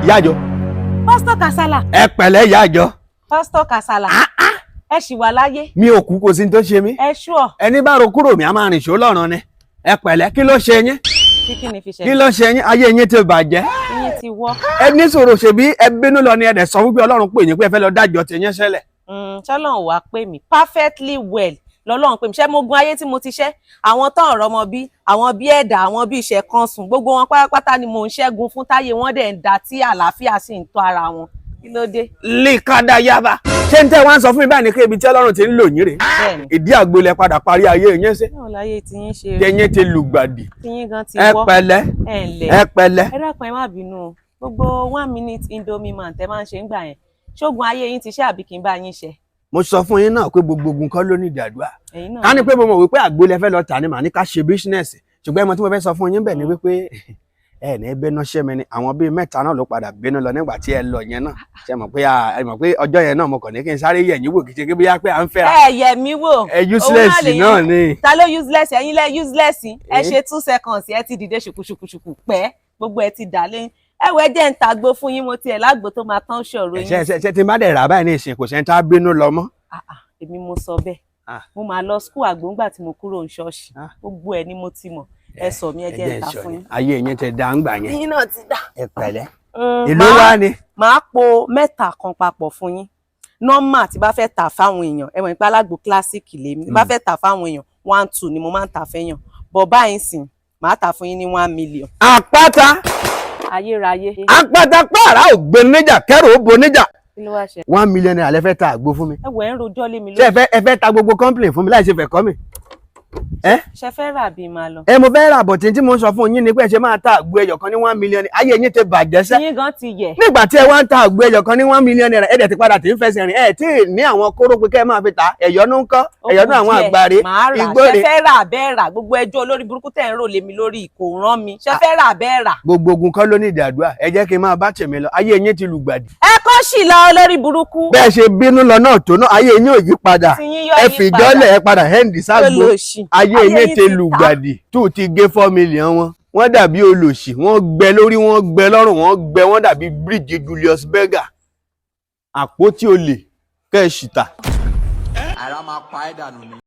Ìyá àjọ. Pásítọ̀ Kàsálà. Ẹ pẹ̀lẹ́, ìyá àjọ. Pásítọ̀ Kàsálà, ẹ ṣì wà láyé? Mi ò kú, kò sí ní tó ṣe mí. Ẹ ṣúọ̀? Ẹni bá ro kúrò mi, a máa rìn ṣó lọ́rùn ni. Ẹ pẹ̀lẹ́, kí ló ṣe yín? Kí kí ni fi Kí ṣe? ló ṣe yín? Ayé yín ti bàjẹ́. Yín ti wọ́. Ẹ ní sọ̀rọ̀, ṣebí ẹ bínú lọ ni, ẹ dẹ̀ sọ wípé Ọlọ́run pè yín pé ẹ fẹ́ lọ dájọ́ ti yín ṣẹlẹ̀. Ṣọlọ́run wàá pè mí perfectly well lọ́lọ́run pè mí. Ṣé mo gun ayé tí mo ti ṣẹ́ àwọn tán ọ̀rọ̀ ọmọ bí àwọn bí ẹ̀dá, àwọn bí iṣẹ́ kan sùn, gbogbo wọn pátápátá ni mò ń ṣẹ́gun fún, táyé wọn dẹ̀ ń da, tí àlàáfíà sì ń tọ́ ara wọn. Kí ló dé? Líkàdá yaba, ṣé ń tẹ́ wá ń sọ fún mi báyìí ni pé ibi tí Ọlọ́run ti ń lò yín rè? Bẹ́ẹ̀ni. Ìdí àgbolẹ̀ padà parí ayé yín sí. Báwo láyé tí yín ṣe rí? Tẹ̀yìn ti lùgbàdì. Tí yín gan ti Ẹ wọ́. pẹ̀lẹ́. Ẹ ǹlẹ́. Ẹ pẹ̀lẹ́. Ẹ dákun, ẹ má bínú o. Gbogbo one minute indomie man tẹ máa ń ṣe ń gbà yẹn, ṣógun ayé yín ti ṣe àbí kí n bá yín ṣe? Mo sọ fún yín náà pé gbogbo ogun kọ́ ló ní ìdàdúrà. Ẹ̀yin náà. Ká ní pé mo mọ̀ wípé àgbo lẹ fẹ́ lọ tà ni, màá ní ká ṣe business, ṣùgbọ́n ẹ mọ̀ tí mo fẹ́ sọ fún yín bẹ̀ ni wípé ẹ ní bínú ṣé mi ni, àwọn bíi mẹ́ta náà ló padà bínú lọ nígbà tí ẹ lọ yẹn náà. Ṣe mọ̀ pé ẹ mọ̀ pé ọjọ́ yẹn náà mo kàn ní kí n sáré yẹ̀ yín wò, kí ṣe kí bóyá pé à ń fẹ́ra. Ẹ yẹ̀ mí wò. Ẹ useless Òun náà ni. Ta ló useless? Ẹ̀yin lẹ useless. Ẹ ṣe 2 seconds, ẹ ti dìde ṣùkùṣùkùṣùkù pẹ́, gbogbo ẹ ti dà lẹ́yìn. Ẹ wọ, ẹ jẹ́ ń tàgbo fún yín, mo tiẹ̀ lágbo tó máa tán ṣòro yín. Ṣe tí n bá dẹ̀ rà báyìí ní ìsìn, kò sẹ́ni tá a bínú lọ mọ́? Ah, ah, èmi mo sọ bẹ́ẹ̀. Ah. Mo máa lọ school àgbóngbà tí mo kúrò ní ṣọ́ọ̀ṣì. Ah. Gbogbo ẹ ni mo ti mọ̀. Ẹ sọ mi, ẹ jẹ́ ń ta sọ fún ni. yín. Ayé yín ti dá ń gbà yẹn. Yín náà ti dá. Ẹ pẹ̀lẹ́. Èló wá ni? Màá po mẹ́ta kan papọ̀ fún yín. Normal tí bá fẹ́ tà fáwọn èèyàn, ẹ mọ̀ nípa alágbo classic lèmi, tí bá fẹ́ tà fáwọn èèyàn, one two ni mo máa ń tà fẹ́yàn bọ̀. Báyìí sìn, màá tà fún yín ní 1 million. Àpáta. Ayérayé. Àpáta pààrà ò gbé níjà, kẹrù ó bo níjà. Kí ló wá ṣe? ₦1 million lẹ fẹ́ ta àgbo fún mi? Ẹ wẹ̀ ń rojọ́ lé mi Ṣé ẹ lórí. fẹ́, ẹ fẹ́ ta gbogbo complain fún mi láì ṣe fẹ́ kọ́ mi? Ẹ Ṣe fẹ́ rà bí máa lọ? Ẹ, mo fẹ́ rà bọ̀. Tí mo ń sọ fún yín ni pé ẹ ṣe máa ta àgbo ẹyọ kan ní 1 million, ayé yín ti bàjẹ́ sẹ́. Yín gan ti yẹ. Nígbà tí ẹ wá ń ta àgbo ẹyọ kan ní ₦1 million, ẹ dẹ̀ ti padà tí ń fẹsẹ̀ rìn, ẹ tí ì ní àwọn kóró pé kẹ́ ẹ máa fi ta ẹ̀yọ́nú ńkọ́, ẹ̀yọ́nú àwọn àgbàre. Màá rà. Igbó Ṣe rè. fẹ́ rà bẹ́ẹ̀ rà? Gbogbo ẹjọ́ olórí burúkú tẹ̀ ń rò lé mi lórí kò rán mi. Ṣe fẹ́ rà bẹ́ẹ̀ rà? Gbogbo ogun kọ́ ló ní ìdàdúrà. Ẹ jẹ́ kí n máa bá tèmi lọ, ayé yín ti lùgbàdì. Ẹ kọ́ sì lọ, olórí burúkú. Bẹ́ẹ̀ ṣe bínú lọ náà tó náà, ayé yín ò yí padà. Tí yín yọ Ẹ yí fìjọ́lẹ̀, ẹ padà hẹ́ǹdì ságbo. Olóṣì. Ayé yín ti lùgbàdì tó ti gé 4 million wọn. Wọ́n dàbí olòṣì, wọ́n gbẹ lórí, wọ́n gbẹ lọ́rùn, wọ́n gbẹ, wọ́n dàbí bíríìjì Julius Berger, àpótí olè kẹ́ ẹ̀ ṣìtà. Ara máa pa ẹ́ dànù ni.